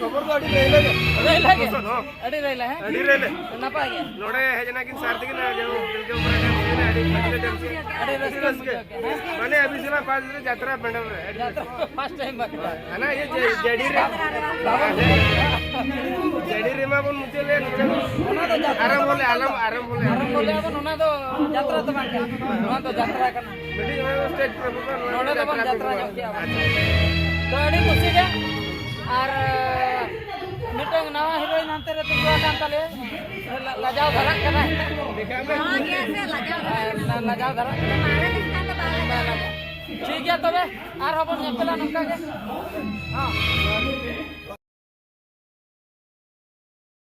ᱠᱷᱚᱵᱚᱨ ᱫᱚ ᱟᱹᱰᱤ ᱞᱟᱹᱭ ᱞᱟᱹᱭ ᱜᱮ᱾ ᱞᱟᱹᱭ ᱞᱟᱹᱭ ᱜᱮ? ᱦᱚᱸ᱾ ᱟᱹᱰᱤ ᱞᱟᱹᱭ ᱞᱟᱹᱭ, ᱦᱮᱸ? ᱟᱹᱰᱤ ᱞᱟᱹᱭ ᱞᱟᱹᱭ᱾ ᱱᱟᱯᱟᱭ ᱜᱮ? ᱱᱚᱰᱮ ᱦᱮᱡ ᱮᱱᱟ ᱠᱤᱱ ᱥᱟᱨ ᱛᱤᱠᱤᱱ, ᱟᱨ ᱡᱮᱢᱚᱱ ᱵᱤᱞᱠᱟᱹ ᱯᱟᱨᱟ ᱰᱮᱢ ᱦᱩᱭᱱᱟ, ᱟᱹᱰᱤ ᱵᱷᱟᱹᱜᱤ ᱞᱮ ᱰᱮᱢ ᱠᱮᱫᱟ᱾ ᱟᱹᱰᱤ ᱨᱟᱹᱥᱠᱟᱹ ᱵᱩᱡᱷᱟᱹᱣ ᱠᱮᱫᱟ, ᱦᱮᱸ? ᱢᱟᱱᱮ ᱟᱹᱵᱤᱱ ᱥᱟᱞᱟᱜ first ᱨᱮ ᱡᱟᱛᱨᱟ ᱯᱮᱱᱰᱮᱞ ᱨᱮ᱾ ᱡᱟᱛᱨᱟ first time ᱵᱟᱝ? ᱦᱟᱱᱟ ᱤᱭᱟᱹ ᱡᱮ-, ᱡᱮᱰᱤ ᱨᱮ᱾ ᱡᱮᱰᱤ ᱨᱮᱢᱟ ᱵᱚᱱ ᱢᱩᱪᱟᱹᱫ ᱞᱮᱫ, ᱱᱚᱰᱮ ᱵᱚᱱ ᱚᱱᱟ ᱫᱚ ᱡᱟᱛᱨᱟ ᱫᱚ ᱟᱨᱟᱢᱵᱷᱚ ᱵᱟᱝ ᱞᱮᱫ, ᱠᱟᱱᱟ᱾ ᱟᱨᱟᱢᱵᱷᱚ ᱞᱮᱫ᱾ ᱟᱨᱟᱢᱵᱷᱚ ᱞᱮᱫ ᱵᱚᱱ, ᱚᱱᱟ ᱫᱚ ᱡᱟᱛᱨᱟ ᱫᱚ ᱵᱟᱝ ᱠᱟᱱᱟ᱾ ᱱᱚᱣᱟ ᱫᱚ ᱡᱟᱛᱨᱟ ᱠᱟᱱᱟ᱾ ᱢᱤᱫᱴᱤᱡ ᱱᱚᱰᱮ ᱫᱚ stage program, ᱱᱚᱰᱮ ᱱᱚᱰᱮ ᱫᱚᱵᱚᱱ ᱡᱟᱛᱨᱟ ᱡᱟᱛᱨᱟ program᱾ ᱧᱚᱜ ᱠᱮᱜᱼᱟ ᱵᱚᱱ᱾ ᱟᱪᱪᱷᱟ᱾ ᱛᱚ ᱟᱹᱰᱤ ᱠᱩᱥᱤ ᱜᱮ᱾ ᱟᱨ ᱢᱤᱫᱴᱟᱝ ᱱᱟᱣᱟ heroine ᱦᱟᱱᱛᱮ ᱨᱮ ᱛᱤᱸᱜᱩ ᱟᱠᱟᱱ ᱛᱟᱞᱮᱭᱟ᱾ ᱞᱟ-, ᱞᱟᱡᱟᱣ ᱫᱷᱟᱨᱟᱜ ᱠᱟᱱᱟᱭ᱾ ᱫᱮᱠᱷᱟ ᱢᱮ᱾ ᱦᱚᱸ, ᱜᱮ ᱥᱮ ᱞᱟᱡᱟᱣ ᱫᱷᱟᱨᱟᱜ ᱦᱮᱸ, ᱠᱟᱱᱟ᱾ ᱞᱟ-, ᱞᱟᱡᱟᱣ ᱫᱷᱟᱨᱟᱜ ᱠᱟᱱᱟᱭ᱾ ᱢᱟᱨᱮ ᱞᱮᱱᱠᱷᱟᱱ ᱫᱚ ᱵᱟᱭ ᱞᱟᱡᱟᱣ᱾ ᱴᱷᱤᱠ ᱜᱮᱭᱟ ᱛᱚᱵᱮ, ᱟᱨᱦᱚᱸ ᱵᱚᱱ ᱧᱮᱯᱮᱞᱟ ᱱᱚᱝᱠᱟ ᱜᱮ᱾ ᱦᱚᱸ᱾